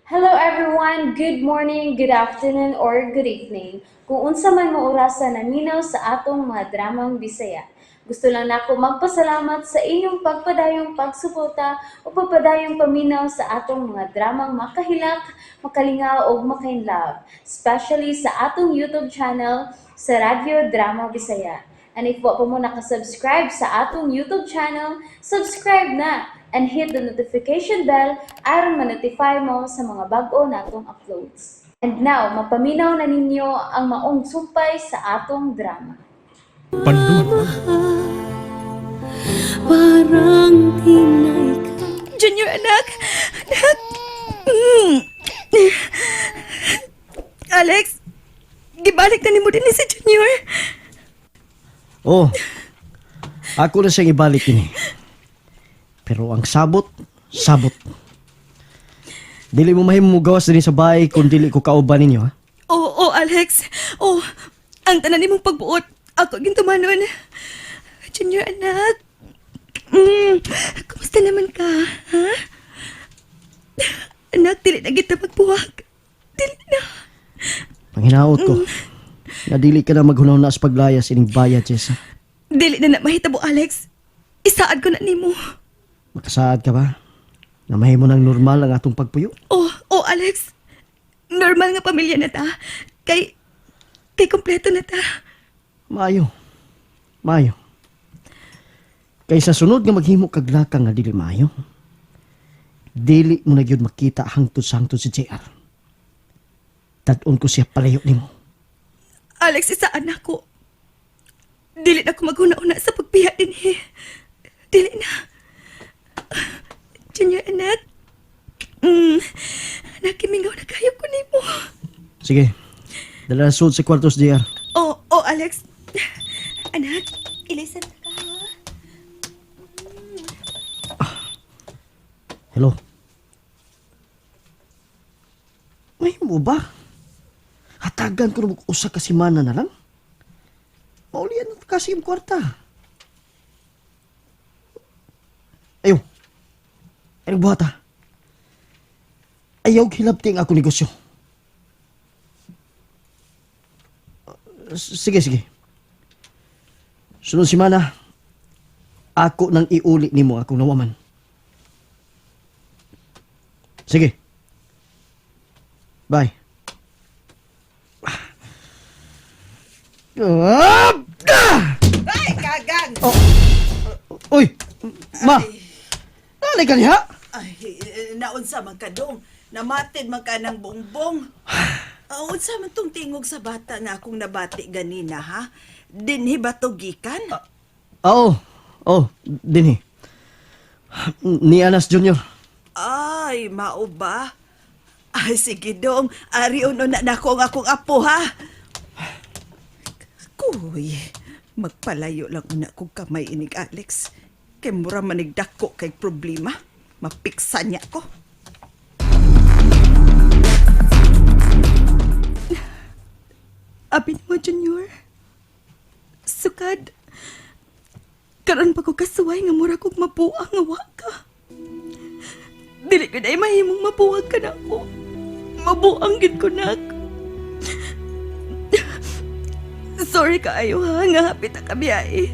Hello everyone! Good morning, good afternoon, or good evening. Kung unsa man mo orasa naminaw sa atong mga dramang Bisaya. Gusto lang nako magpasalamat sa inyong pagpadayong pagsuporta o pagpadayong paminaw sa atong mga dramang makahilak, makalingaw ug makainlove, especially sa atong YouTube channel sa Radyo Drama Bisaya. And if wa pa mo nakasubscribe sa atong YouTube channel, subscribe na and hit the notification bell aron ma-notify mo sa mga bag-o natong uploads. And now, mapaminaw na ninyo ang maong sumpay sa atong drama. Pandula. Parang tinay ka. Junior, anak! Anak! Alex, gibalik na nimo din ni si Junior. Oh, ako na siyang ibalik ini. Pero ang sabot, sabot. Dili mo mahimo mo gawas dinhi sa bahay kung dili ko kauban ninyo, ha? Oo, oh, Alex. Oh, ang tanan nimong pagbuot. Ako gintumanon. Junior, anak. Kumusta naman ka, ha? Anak, dili na kita magbuwag. Dili na. Panghinaot ko. Na dili ka na maghunaw na sa paglayas ining bayad, Jessa. Dili na na mahitabo, Alex. Isaad ko na nimo. Makasaad ka ba? Na mahimo ng normal ang atong pagpuyo? Oh, Alex. Normal nga pamilya na ta. Kay kompleto na ta. Maayo. Maayo. Kay sa sunod nga maghimo kag lakang nga dili maayo, dili mo na gyud makita hangtod sa hangtod si JR. Tad-on ko siya palayo nimo. Alex, isaan ako. Dili na ako maghuna-una sa pagbiya din eh. Dili na. Junior, anak. Anak, kimingaw na kayo ko nimo. Sige. Dala na sud sa kwarto si JR. Oh, Alex. Anak, ilisan na ka, ha? Hello. May mo ba? Hatagan ko na usa ka semana na lang. Maulian na kasi yung kwarta. Ayaw. Ayaw buhata. Ayaw hilabti ang ako negosyo. Sige, sige. Sunod semana, ako nang iuli nimo akong nawaman. Sige. Bye. Ah! Ah! Ay, kagang! Uy! Ma! Nanay ka niya? Ay, naunsa man ka dong. Namatid man ka ng bongbong. Ah, unsa man tong tingog sa bata nga akong nabati ganina, ha? Dinhi ba to gikan? Oo. Oh, dinhi. Ni Anas Jr. Ay, mao ba? Ay, sige dong. Ari uno na nako ang akong apo, ha? Kuy, magpalayo lang una kong kamay inig Alex. Kay mura manigdako kay problema. Mapiksa niya ko. Abi mo, Junior. Sukad. Karon pa ko kasuway nga mura kog mabuang nga wa ka. Dili ko na mahimong mabuwag ka na ako. Mabuang gid ko nak. Sorry kaayo ha, nga hapit ang kabiyahe.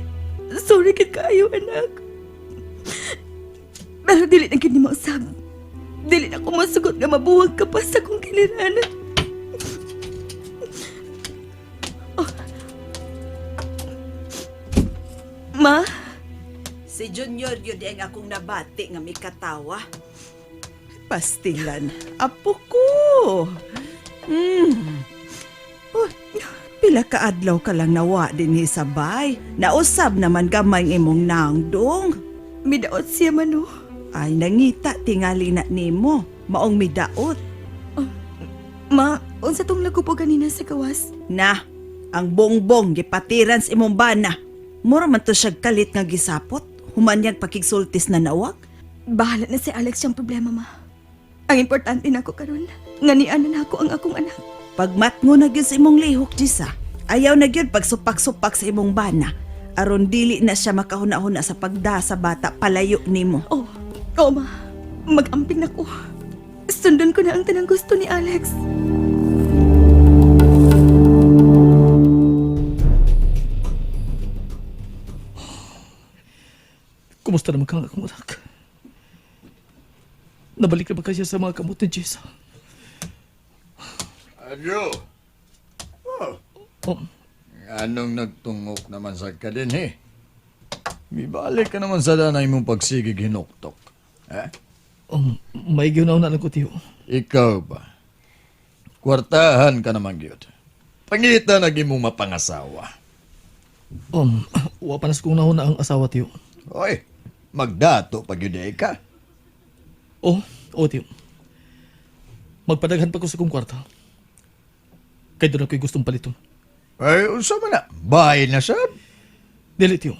Sorry gid kaayo anak. Pero dili na gid ni mausab. Dili na ko masugot nga mabuwag ka pa sa akong kiniranan. Ma? Si Junior yun ang akong nabati nga mikatawa. Pastilan, apo ko. Oh, pila ka adlaw ka lang nawa din sa bay. Nausab naman gamay ang imong nangdong. Midaot siya man oh. Ay, nangita tingali na nimo. Maong midaot. Ma, unsa tong lagupo ganina sa gawas? Na, ang bongbong gipatiran sa imong bana. Mura man to siya kalit nga gisapot. Humanyag pakigsultis na nawag. Bahala na si Alex siyang problema, ma. Ang importante na ako karon, nga niana na ako ang akong anak. Pagmatngo na gyud sa imong lihok, Jisa. Ayaw na gyud pagsupak-supak sa imong bana. Aron dili na siya makahuna-huna sa pagda sa bata palayo nimo. Oh, oh ma, magamping na ko. Sundan ko na ang tanang gusto ni Alex. Kumusta naman kang akong anak? Nabalik na ba kaya sa mga kamot ni Jessa? Adyo. Oh, Oh, anong nagtungok naman sa ka din eh? Mibalik ka naman sa danay mong pagsigig hinuktok. Eh? May ginaw na lang ko, tiyo. Ikaw ba? Kwartahan ka naman gyud. Pangita na mong mapangasawa. Wa pa nas kong nahuna ang asawa, tiyo. Oy, magdato pag yun eh ka. Oh, oh, tiyo. Magpadaghan pa ko sa kong kwarta. Kay doon ako'y gustong paliton. Ay, unsa man na? Bahay na sab. Dili, tiyo.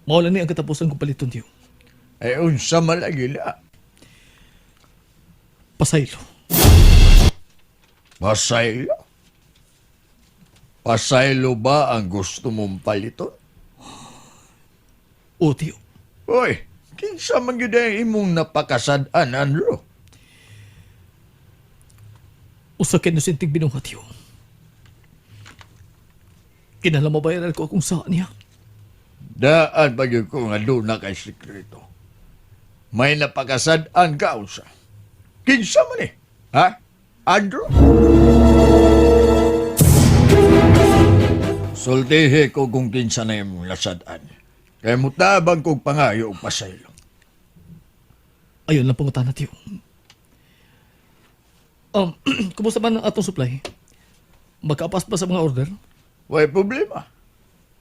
Mawala ni ang katapusan kong paliton, tiyo. Ay, unsa man lagi la. Pasaylo. Pasaylo? Pasaylo ba ang gusto mong paliton? Oh, tiyo. Oy, kinsa man gyud ang imong napakasad-an, Andrew? Usa kay inosenteng binuhat, tiyo. Kinahanglan mabayaran ko akong saa niya. Daan pa gyud ko nga doon na kay sikreto. May napakasad-an ka unsa. Kinsa man eh? Ha? Andrew? Sultihi ko kung kinsa na imong nasad-an. Kay mutabang kog pangayo og pasaylo. Ayun lang pangutana, tiyo. Kumusta man ang atong supply? Magkaapas ba sa mga order? Way problema.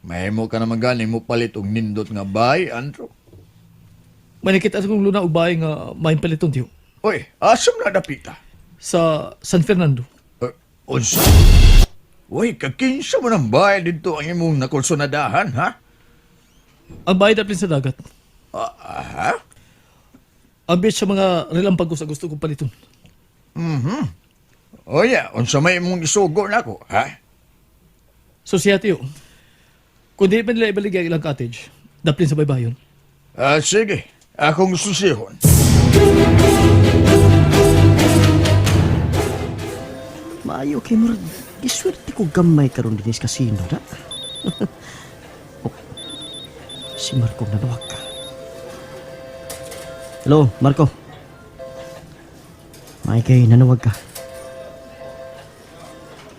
Mahimo ka naman gani mo palit og nindot nga bahay, Andrew. May nakita sa kong luna og bahay nga maayong paliton, tiyo. Oy, asam na dapita. Sa San Fernando. Unsa? Uy, kakinsa mo ng bahay dito ang imong nakulsunadahan, ha? Ang bahay daplin sa dagat. Ah, ha? Ang beach sa mga relampago sa gusto kong paliton. O ya, unsa may imong isugo nako, ha? So siya, tiyo. Kung di pa nila ibaligay ang ilang cottage, daplin sa baybayon. Ah, sige, akong susihon. Maayo kay murag giswerte ko gamay karon dinhi sa kasino na. Oh, si Marco nanawag ka. Hello, Marco. May kay nanawag ka.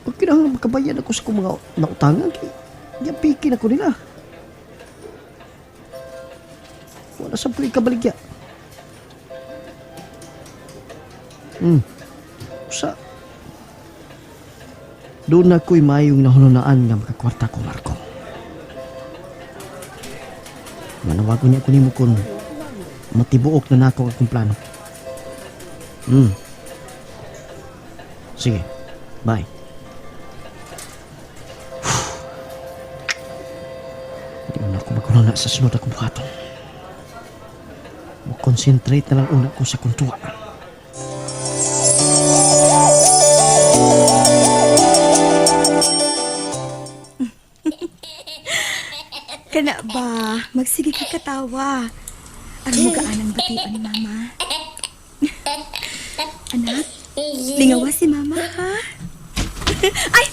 Pag kinahanglan makabayan ako sa kong mga nautangan kay giapikin ako nila. Wala sa ko'y kabaligya. Sa doon na ko'y mayong nahununaan nga makakwarta ko, Marco. Manawagon niya ko nimo kung matibuok na nako ang akong plano. Sige, bye. Hindi mo na ako magkunana sa sunod akong buhaton. Mo-concentrate na lang una ko sa kuntuwa. Kana ba? Magsige ka katawa. Aron mo gaanang bation ni mama. Anak, lingawa si mama ha. Ay!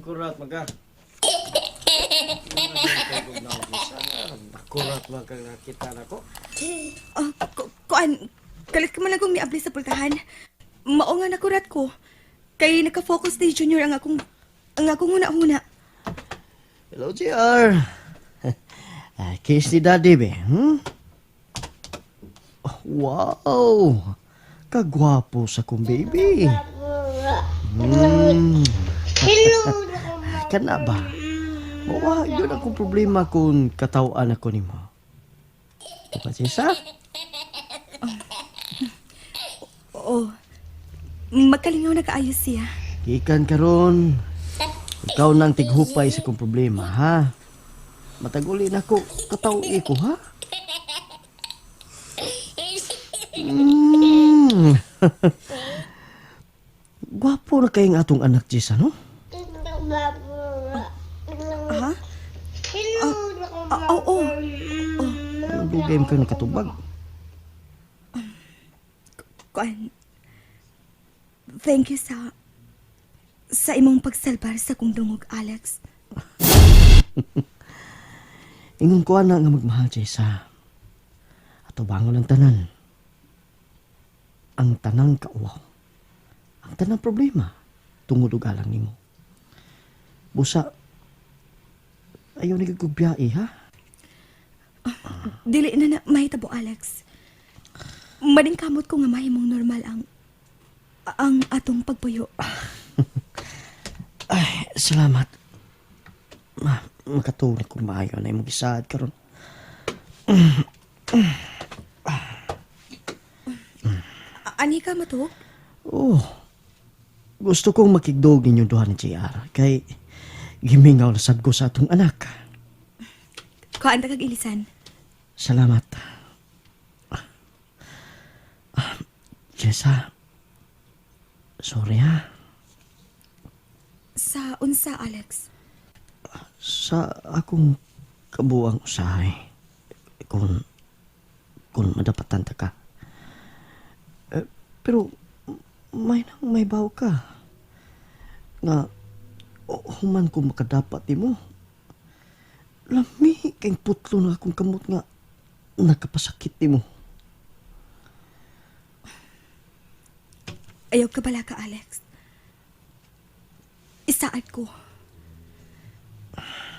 Kurat maga. Kurat maga nakita nako. Oh, kuan, kalit ka man lang kong niabli sa pultahan. Mao nga nakurat ko. Kay naka-focus ni Junior ang akong huna-huna. Hello, JR. Ah, kiss ni Daddy, be. Oh, wow! Kagwapo sa kong baby. Kana ba? Mawa, yun akong problema kung katawaan ako nimo. Diba, Jessa? Oo. Magkalingaw na kaayos siya. Gikan karon. Ikaw nang tighupay sa kong problema, ha? Mataguli na ko, katawi ko, ha? Gwapo na kayong atong anak, Jessa, no? Ha? Ah, oo. Ang dugay. Dugay man kang nakatubag. Kuan. Thank you sa imong pagsalbar sa kong dungog, Alex. Ingon ko ana nga magmahal, Jessa. Ato bangon ang tanan. Ang tanang kauwaw. Ang tanang problema. Tungod og alang nimo. Busa, ayaw ni kag biyahe, ha? Dili na na mahitabo, Alex. Maningkamot ko nga mahimong normal ang atong pagpuyo. Ay, salamat. Ma, makatulog kong maayo na imong gisaad karon. Ani ka matuog? Oh, gusto kong makigdog ninyong duha ni JR. Kay gimingaw na sad ko sa atong anak. Kuan ta kag ilisan. Salamat. Jessa, sorry ha. Sa unsa, Alex? Sa akong kabuang usahay, kung madapatan ta ka. Eh, pero may nang may baw ka. Nga, human ko makadapat di mo. Lami kay putlo na akong kamot nga nakapasakit di mo. Ayaw ka bala ka, Alex. Isaad ko.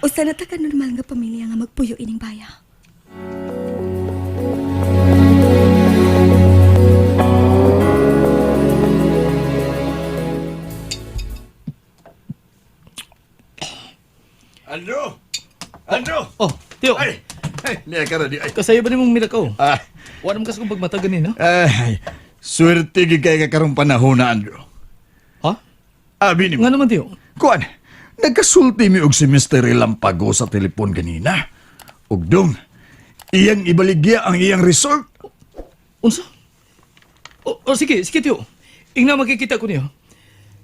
Usa na ta ka normal nga pamilya nga magpuyo ining baya. Andrew! Andrew! Oh, Tiyo. Ay! Ay, niya ka na di. Ay. Kasayo ba nimong milakaw? Ah, Wala mo kasi kong pagmata ganina. ay, swerte gyud kay ka karong panahon na, Andrew. Ha? Abi nimo. Nga naman, Tiyo. Kuan, nagkasulti mi og si Mr. Lampago sa telepon ganina. Ug dong, iyang ibaligya ang iyang resort. Unsa? O, sige, sige, Tiyo. Ingna makikita ko niyo.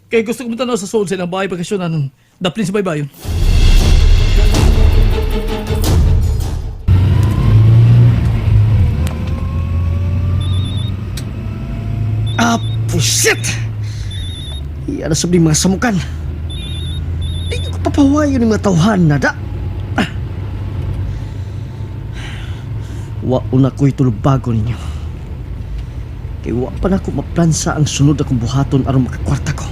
Kay gusto ko tanaw sa soul sa ilang bahay bakasyon anong daplin sa baybayon. Ah, shit! Iya na sabing mga samukan. Di ko papawayo ng mga tawhan na da. Ah. Wa una ko'y tulubago ninyo. Kay wa pa na ko maplansa ang sunod akong buhaton aron makakwarta ko.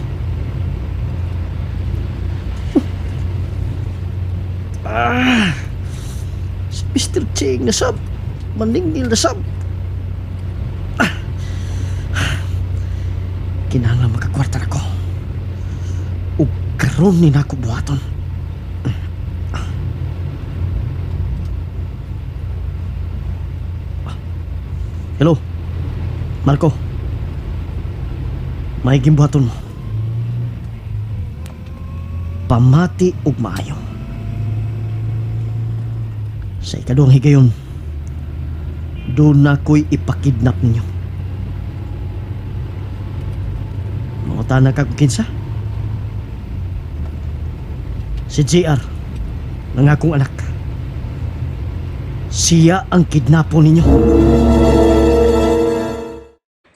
Ah! Si Mr. Ching na sab. Maningil na sab. Kinahanglan makakwarta na ko. Ug karon ni nako buhaton. Hello. Marco. May buhaton mo. Pamati ug maayo. Sa ikaduhang higayon, doon na ko'y ipakidnap ninyo. Mangutana ka kung kinsa? Si JR, ng akong anak. Siya ang kidnapo ninyo.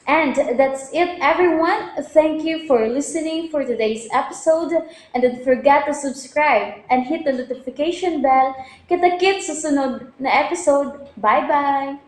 And that's it, everyone. Thank you for listening for today's episode. And don't forget to subscribe and hit the notification bell. Kita-kits sa sunod na episode. Bye-bye!